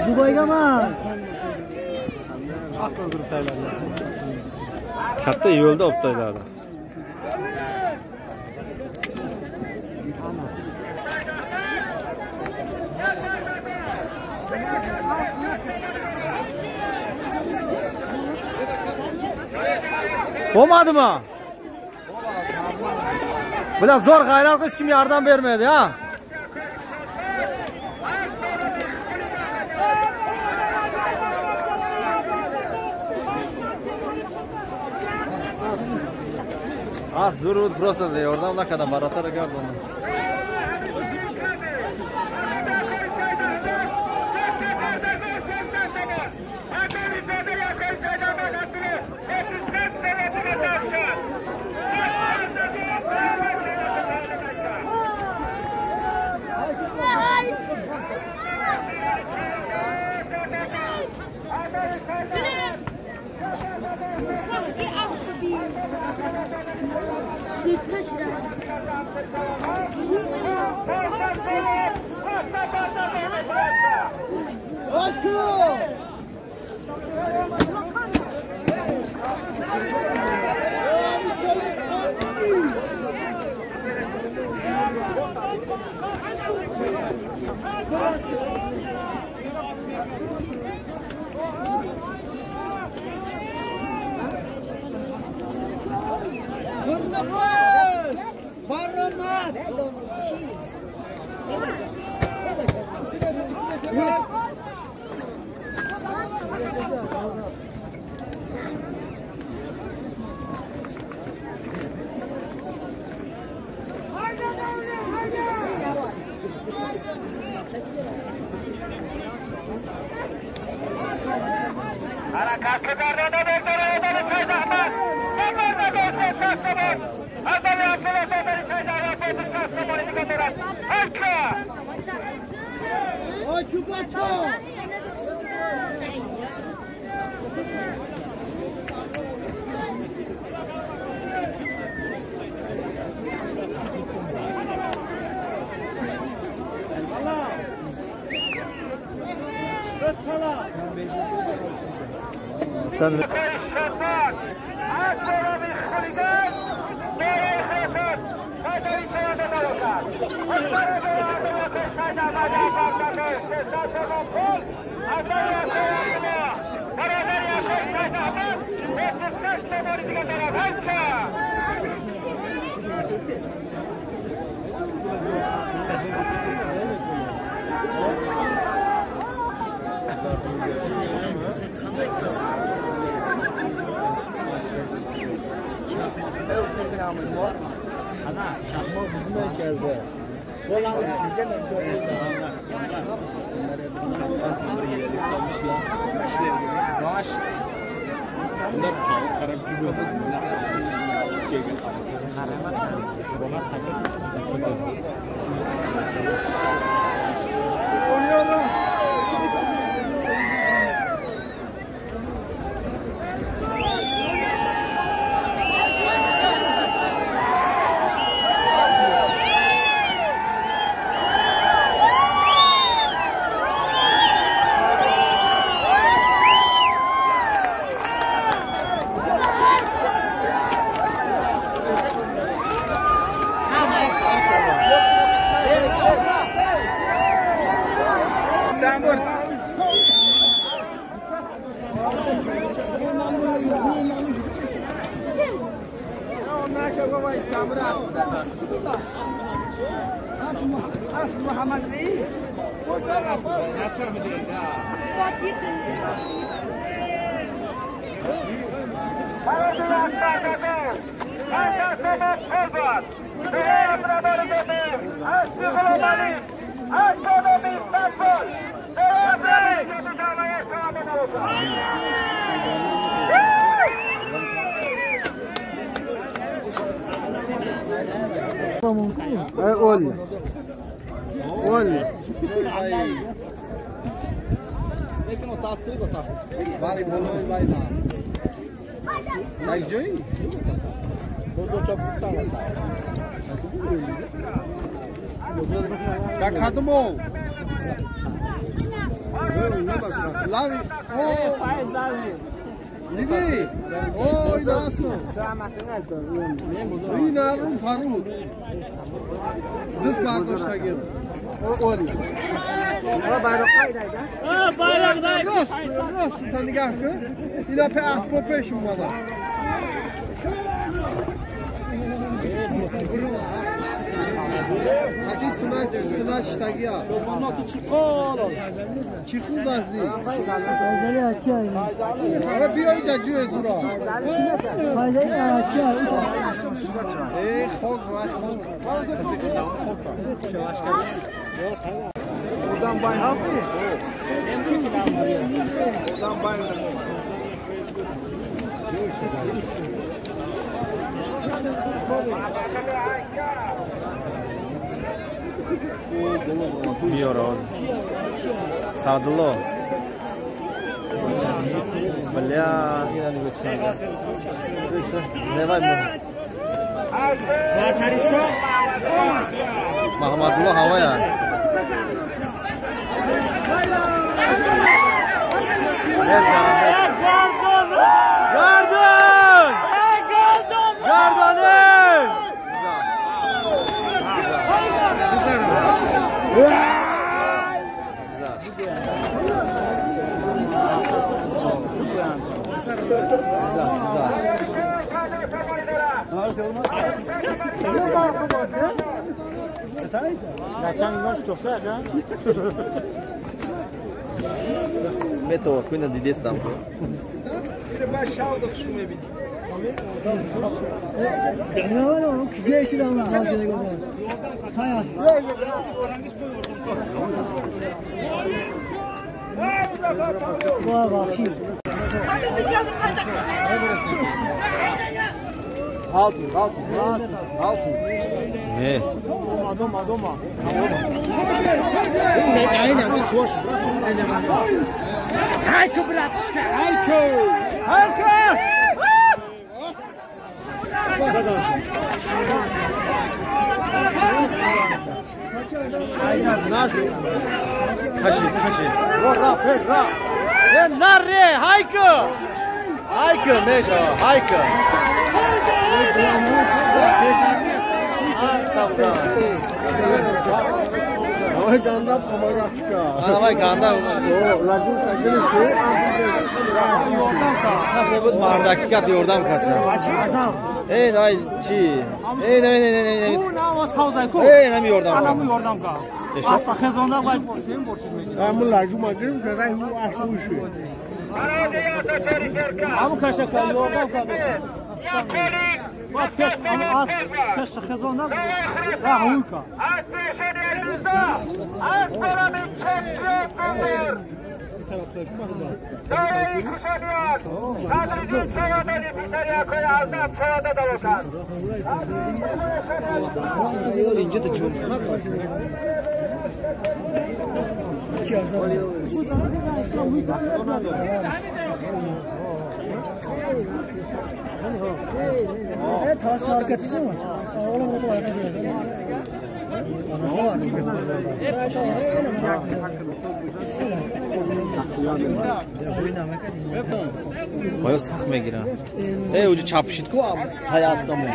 Dubaygaman. Katta yo'lda olib tashladi. Bo'lmadimi? Bular zo'r g'ayrat qilib hech kim yordam bermaydi, ha? Az zo'r просто yordam nakadam baratara gardon. Лави. دیدی؟ اوه دستو این نرم پرود دست برداشتگیم اولی راست راست تا نگه کن اینا په اسبا پیش اومدن Hacı sınaç tagiya. Çi خوب هستی؟ آره بیا اینجا جو زورا. ای خاک و خاک. Buradan bay abi. Buradan bay. Биёро. Садло. Бля, Давай. Махмадулло ҳавая. Гардон! Гардонен! Метова куина дидестам. Altı. Ne? Doma. Hayko bratishka, hayko! Hayko! Kashi. Ra. Narre, hayko! Hayko, meşo, hayko. Давай ганда помогачка. Давай ганда. Касе буд мардаки кат ёрдам кард. Эй, давай чи? Эй, не. Эй, нами ёрдам. Анаму ёрдам ка. Аспа хезонда вай порсем боршид мегирам. Аму лажу магирим, карай ху ашу шу. Аму каша ка ёрдам ка. Пеш хезонда раҳука. Оё сахт мегиранд. Э, уҷа чапшид ку ҳаястамон.